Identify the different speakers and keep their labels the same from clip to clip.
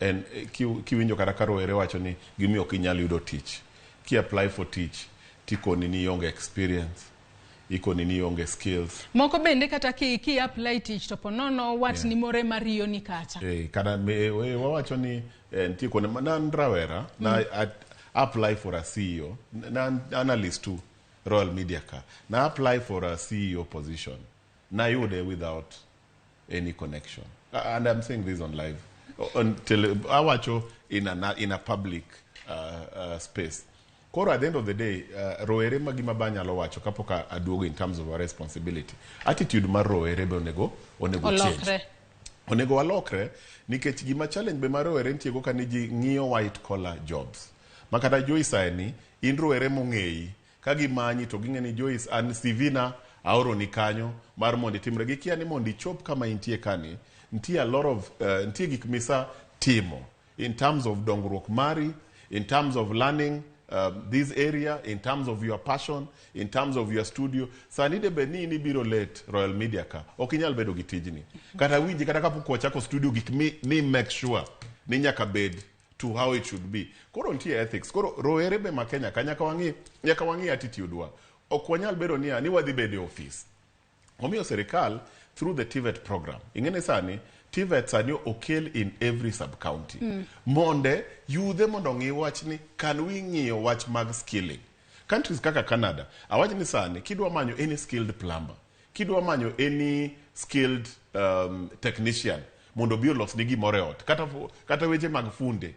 Speaker 1: En kiwinjo kata ka rowere wacho ni gimiyo ok inyal yudo tich. Ki apply for tich, tikoni ni ionge experience, ikoni ni ionge skills.
Speaker 2: Moko bende kata ki apply tich to ponono wat ni more mariyo ni kacha.
Speaker 1: Kata wawacho ni nitie kuonde ma na an rawera na apply for a CEO, na an analyst too, Royal Media ka. Na apply for a CEO position. Nayude without any connection. And I'm saying this on live. On tele, awacho in a public space. Koro at the end of the day, rowere ma gima ba nyalo wacho kapok aduogo in terms of our responsibility. Attitude mar rowere be onego change.
Speaker 2: Olokre.
Speaker 1: Onego walokre nikech gima challenge be mar rowere nitie go ka ni ji ng'iyo white collar jobs. Ma kata Joyce ni in rowere mong'eyi ka gimanyi to ging'e ni Joyce an CV na aoro ni kanyo mar mondo itimre. Gikia ni mondo ichop kama intie kani nitie a lot of nitie gik misa timo in terms of dongruok mari, in terms of learning this area, in terms of your passion, in terms of your studio. Sani de bed ni in ibiro late Royal Media ka, ok inyal bedo gi tijni. Kata winji kata kapok wachako studio gik mi, ni make sure ni nyaka bed to how it should be. Koro nitie ethics. Koro rowere be ma Kenya ka nyaka wang'i attitude wa. Ok wanyal bedo niya ni wadhi bedo e office. Omiyo sirikal through the TVET program. Ing'e sani TVET sani okel in every sub county. Monde yudhe mondo ong'i wach ni can we ng'iyo wach mag skilling. Countries kaka Canada, awach ni sani kidwa manyo any skilled plumber, kidwa manyo any skilled technician mondo obi olosni gimoro e ot, kata weche mag funde,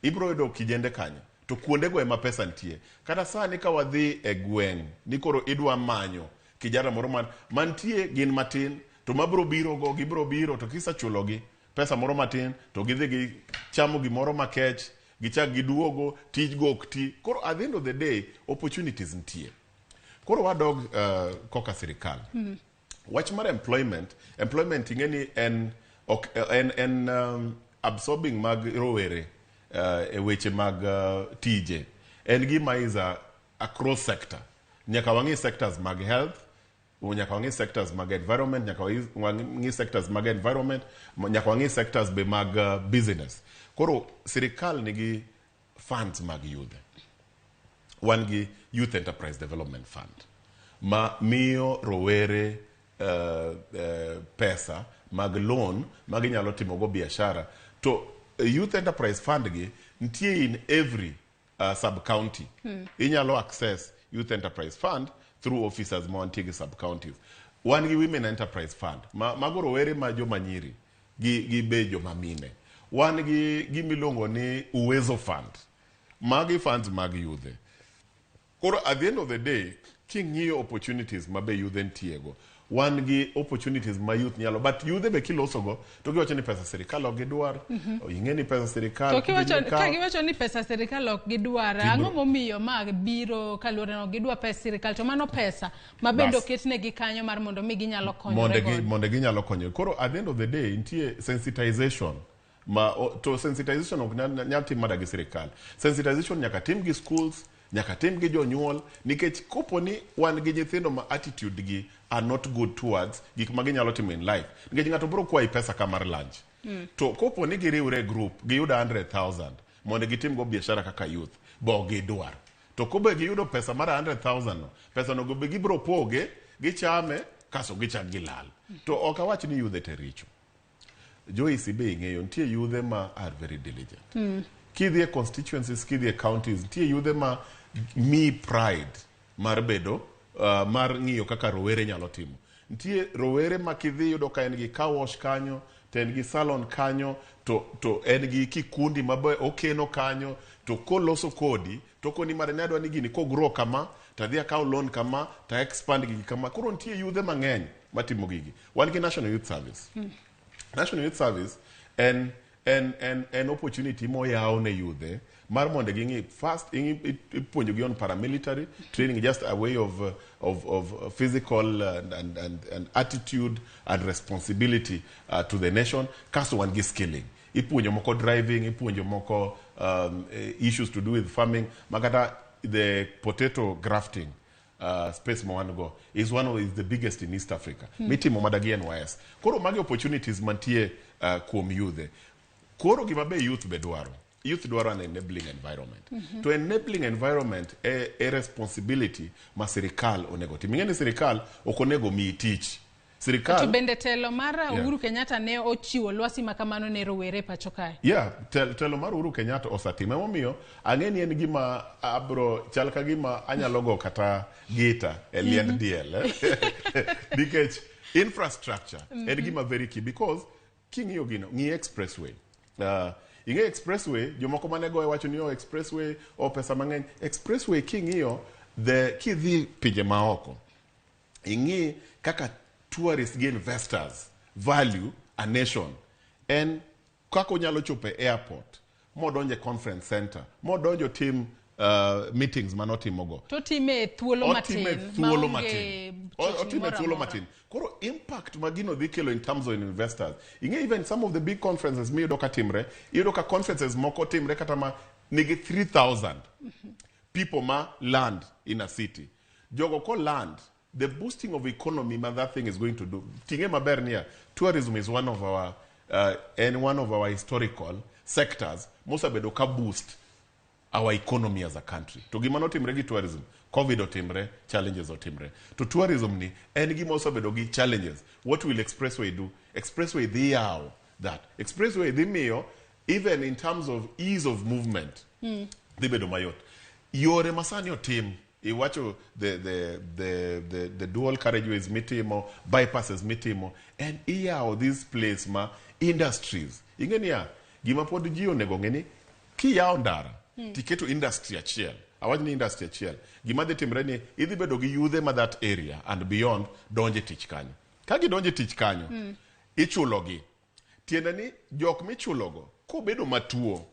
Speaker 1: ibro yudo kijende kanyo to kuondego ema pesa nitie. Kata sani ka wadhi e gweng' ni koro idwa manyo kijana moro man mantie gin matin to mabro biro go gibro biro to kisechulogi pesa moro matin to gidhi gichamo gimoro makech, gichak giduogo tij go ok ti. Koro at the end of the day opportunities nitie. Koro wadog koka sirikal wach mar employment. Employment ing'e ni en ok en absorbing mag rowere e weche mag tije en gima is a cross sector. Nyaka wang'i sectors mag health, nyaka wang'i sectors mag environment, nyaka wang'i sectors mag environment, nyaka wang'i sectors be mag business. Koro sirikal nigi funds mag youth. Wan gi Youth Enterprise Development Fund ma miyo rowere pesa mag loan ma ginyalo timogo biashara. To Youth Enterprise Fund gi nitie in every sub county. Inyalo access Youth Enterprise Fund through officers ma wantie gi sub counties. Wan gi Women Enterprise Fund ma mago rowere ma joma nyiri gi be joma mine. Wan gi gimiluongo ni Uwezo Fund. Magi funds mag yudhe. Koro at the end of the day, king'iyo opportunities ma be yudhe ntiego, wan gi opportunities ma youth nyalo, but yudhe be kilosogo to giwacho ni pesa sirikal ok gidwar. Ing'e ni pesa sirikal
Speaker 2: To kiwacho
Speaker 1: kibiro
Speaker 2: ka
Speaker 1: kawo-
Speaker 2: giwacho ni pesa sirikal ok gidwar, ang'o momiyo ma biro kaluwore ni ok gidwar pes sirikal, to mano pesa ma bende
Speaker 1: Bas.
Speaker 2: oketnegi kanyo mar mondo mi ginyalo konyore godo?
Speaker 1: Mondo ginyalo konyore. Koro at the end of the day nitie sensitization ma to sensitization ok nyal tim mana gi sirikal. Sensitization nyaka tim gi schools, nyaka tim gi jonyuol, nikech kopo ni wan gi nyithindo ma attitude gi are not good towards gik ma ginyalo timo in life, nikech ng'ato biro kwayi pesa ka mar lunch, to kopo ni giriwre e group giyudo 100,000 mondo gitim go biashara kaka youth bo gidwar, to kobe giyudo pesa mar 100,000 no, pesa no be gibiro poge gichame kaso gichak gilal. To ok awach ni yudhe te richo. Joyce, be ing'eyo nitie yudhe ma are very diligent. Kidhi e constituencies, kidhi e counties, nitie yudhe ma mi pride mar bedo mar ng'iyo kaka rowere nyalo timo. Nitie rowere ma kidhi yudo ka en gi car wash kanyo, to en gi salon kanyo, to en gi kikundi ma be okeno kanyo, to koloso kodi to koni mara ne adwa ni gini kogrow kama to adhi akaw loan kama to expand gigi kama. Koro nitie yudhe mang'eny matimo gigi. Wan gi National Youth Service. National Youth Service en opportunity moyaw ne yudhe mar mondo ging'i first ipuonjogi on paramilitary training, just a way of physical and attitude and responsibility to the nation. Kasto wan gi skilling, ipuonjo moko driving, ipuonjo moko issues to do with farming, makata the potato grafting space ma wan go is one of is the biggest in East Africa, mitimo mana gi NYS. Koro magi opportunities mantie kuom yudhe. Koro gima be youth be dwaro, youth dwaro an enabling environment. To enabling environment e responsibility ma sirikal onego tim. Ing'e ni sirikal ok onego miyi tich. Sirikal
Speaker 2: To bende telo mar Uhuru Kenyatta ne ochiwo lwasi ma kamano ne rowere e pacho kae?
Speaker 1: Yeah, telo mar Uhuru Kenyatta osetimo. Emomiyo ang'e ni en gima abro chal ka gima anyalo go kata gita e liend diel. Eh? Nikech infrastructure en gima very key, because king'iyo gino, ng'i expressway. Ing'e expressway, jomoko mane goye wacho ni, "Oh, expressway, oh, pesa mang'eny." Expressway, king'iyo the kidhi pinje maoko, ing'i kaka tourists gi investors value a nation, en kaka onyalo chopo e airport modonjo e conference center, modonjo tim meetings manotimogo.
Speaker 2: To time e thuolo
Speaker 1: otime
Speaker 2: matin
Speaker 1: thuolo
Speaker 2: maonge
Speaker 1: matin.
Speaker 2: chochni
Speaker 1: Otime
Speaker 2: moro
Speaker 1: thuolo
Speaker 2: amora.
Speaker 1: matin. Koro impact ma gino dhi kelo in terms of investors, ing'e even some of the big conferences miyudo ka timre, iyudo ka conferences moko timre kata ma nigi 3000 people ma land in a city. Jogo ko land, the boosting of economy ma that thing is going to do. Ting'e maber niya, tourism is one of our and one of our historical sectors mosebedo ka boost our economy as a country. To gima notimre gi tourism, COVID otimre, challenges otimre. To tourism ni en gima osebedo gi challenges. What will expressway do? Expressway dhi yawo that. Expressway dhi miyo even in terms of ease of movement dhi bedo mayot. Yore masani otim, iwacho the dual carriageways mitimo, bypasses mitimo, and iyawo this place ma industries. Ing'e niya, gima pod ji onego ng'e ni kiyawo ndara tiketo industry achiel, awach ni industry achiel, gima dhi timre ni idhi bedo gi yudhe ma that area and beyond donje tich kanyo. Ka gidonje tich kanyo, ichulogi. Tiende ni jok michulogo kobedo matuo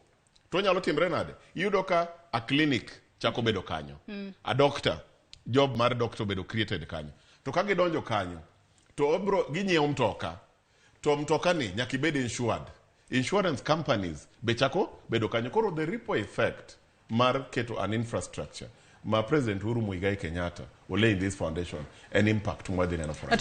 Speaker 1: to nyalo timre nade? Iyudo ka a clinic chako bedo kanyo, a doctor, job mar doctor obedo created kanyo. To ka gidonjo kanyo to obro ginyiewo mtoka, to mtoka ni nyaka ibed insured. Insurance companies be chako bedo kanyo. Koro the ripple effect mar keto an infrastructure ma President Uhuru Muigai Kenyatta olay in this foundation, an impact mwadhi neno for
Speaker 2: Ato